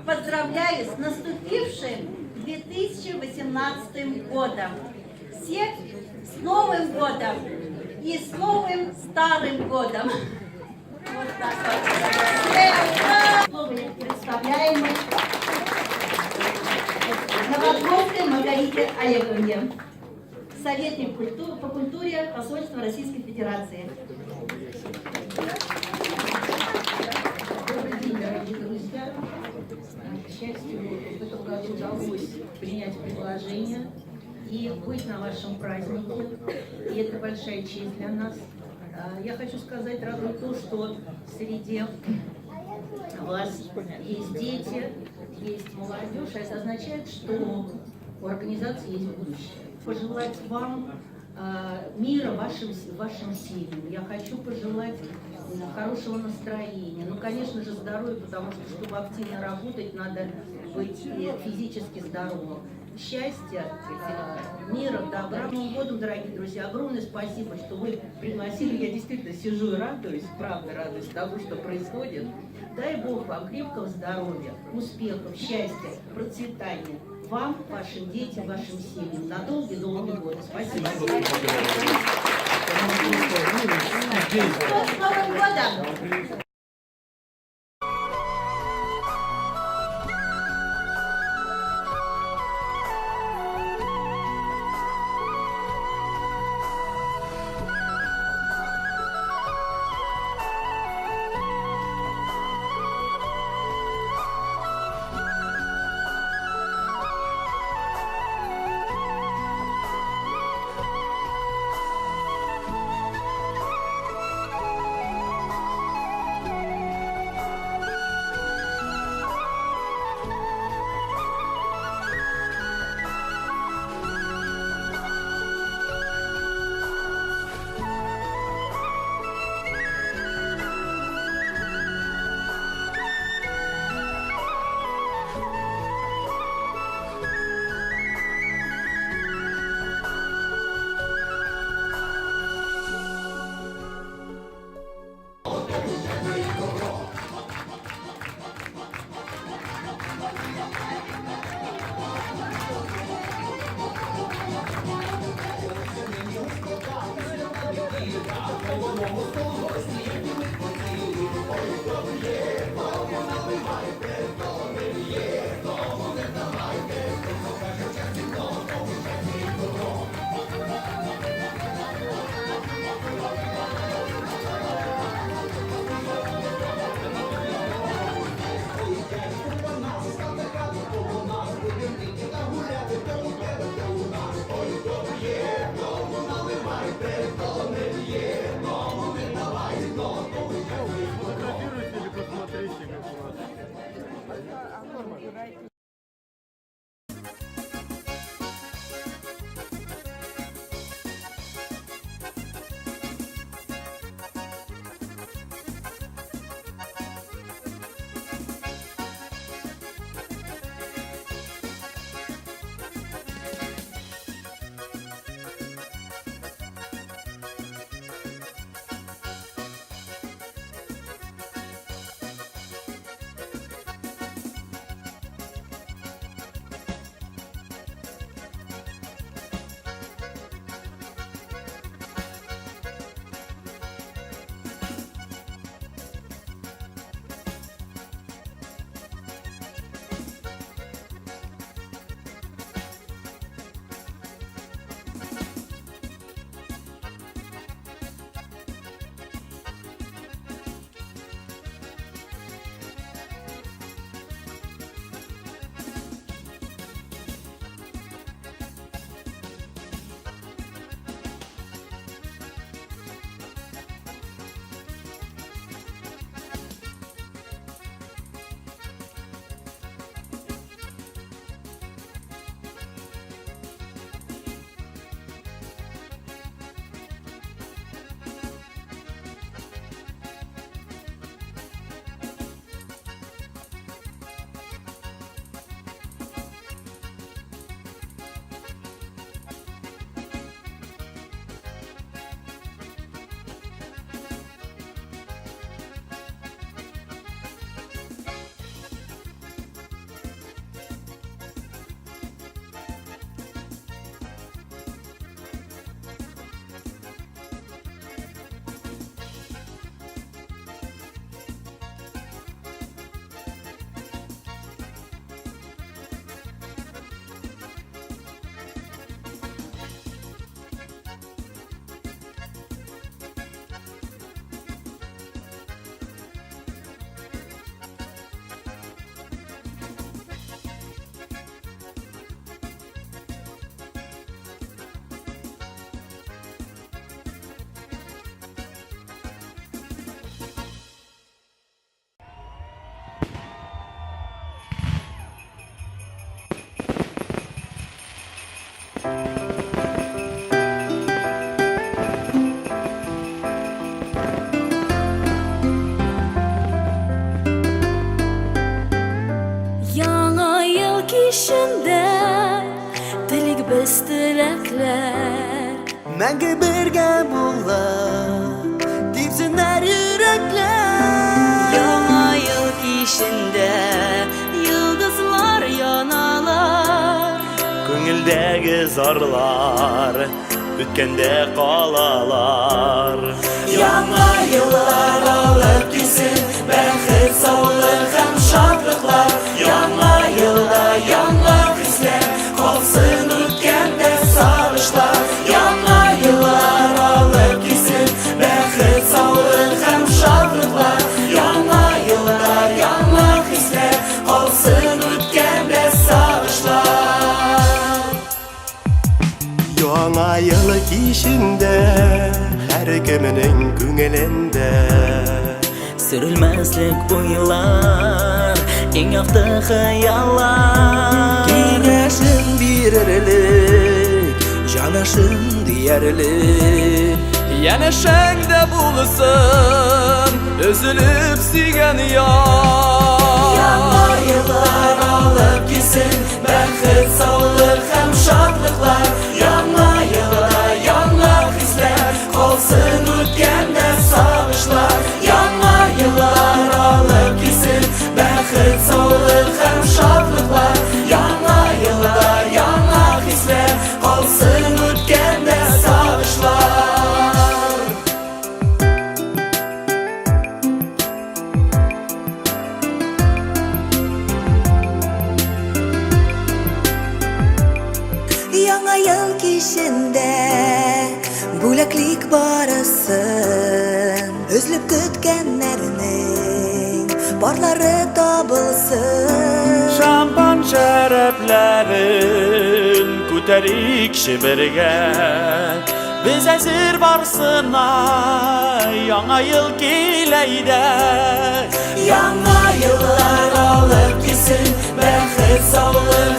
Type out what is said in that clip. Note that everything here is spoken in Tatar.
поздравляю с наступившим 2018 годом. Всех с Новым годом и с новым старым годом. Вот так вот. Все, ура! Слово представляемой Новотловской Маргарите Олеговне, советник по культуре посольства Российской Федерации. Добрый день, дорогие друзья. К счастью, в этом году удалось принять предложение и быть на вашем празднике. И это большая честь для нас. Я хочу сказать, радует то, что среди вас есть дети, есть молодежь, а это означает, что у организации есть будущее. Пожелать вам мира вашим семьям. Я хочу пожелать хорошего настроения. Ну, конечно же, здоровья, потому что, чтобы активно работать, надо быть физически здоровым. Счастья, мира, добра. С Новым годом, дорогие друзья, огромное спасибо, что вы пригласили. Я действительно сижу и радуюсь, правда радуюсь тому, что происходит. Дай Бог вам крепкого здоровья, успехов, счастья, процветания. Вам, вашим детям, вашим семьям на долгие-долгие годы. Спасибо. С Новым годом! кичендә телик без теләкләр. Мәңге бергә булып, типсеннәр йөрәкләр. Яңа ел кичендә йолдызлар яналар. Күңелдәге зарлар үткәндә калалар. Яңа еллар алып килсен бәхет, саулык һәм шатлыклар. Яңа елда яңа хисләр, калсын үткәндә сагышлар. Яңа еллар алып килсен бәхет, саулык һәм шатлыклар. Яңа елда яңа хисләр, калсын үткәндә сагышлар. Яңа ел кичендә һәркемнең күңелендә Сүрелмәслек уйлар, иң якты хыяллар. Киңәшен бирерлек, җанашын диярлек. Янәшәңдә булсын, өзелеп сөйгән яр. Яңа еллар алып килсен бәхет, саулык һәм шатлыклар. Яңа елда яңа хисләр, калсын үткәндә сагышлар. Яңа еллар алып килсен бәхет, саулык һәм шатлыклар. Яңа елда яңа хисләр, калсын үткәндә сагышлар. Яңа ел кичендә бүләклик барысын, Өзлеп көткәннәрнең барлары табылсын. Шампан шәрабларын күтәрикче бергә. Без әзер барсына, яңа ел килә иде. Яңа еллар алып килсен бәхет, саулык.